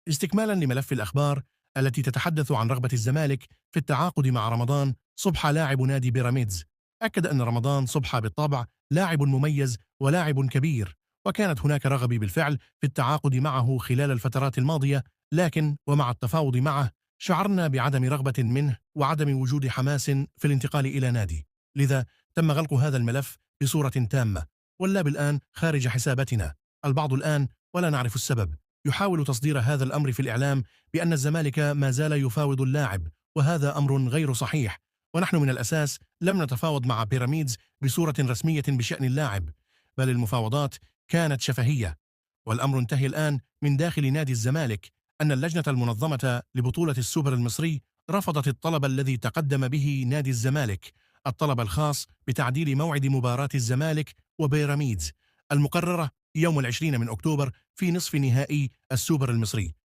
استكمالا لملف الأخبار التي تتحدث عن رغبة الزمالك في التعاقد مع رمضان صبحة لاعب نادي بيراميدز، أكد أن رمضان صبحة بالطبع لاعب مميز ولاعب كبير، وكانت هناك رغبة بالفعل في التعاقد معه خلال الفترات الماضية، لكن ومع التفاوض معه شعرنا بعدم رغبة منه وعدم وجود حماس في الانتقال إلى نادي، لذا تم غلق هذا الملف بصورة تامة، واللاب الآن خارج حساباتنا. البعض الآن ولا نعرف السبب يحاول تصدير هذا الأمر في الإعلام بأن الزمالك ما زال يفاوض اللاعب، وهذا أمر غير صحيح، ونحن من الأساس لم نتفاوض مع بيراميدز بصورة رسمية بشأن اللاعب، بل المفاوضات كانت شفهية، والأمر انتهي الآن من داخل نادي الزمالك أن اللجنة المنظمة لبطولة السوبر المصري رفضت الطلب الذي تقدم به نادي الزمالك، الطلب الخاص بتعديل موعد مباراة الزمالك وبيراميدز المقررة يوم 20 من أكتوبر في نصف نهائي السوبر المصري.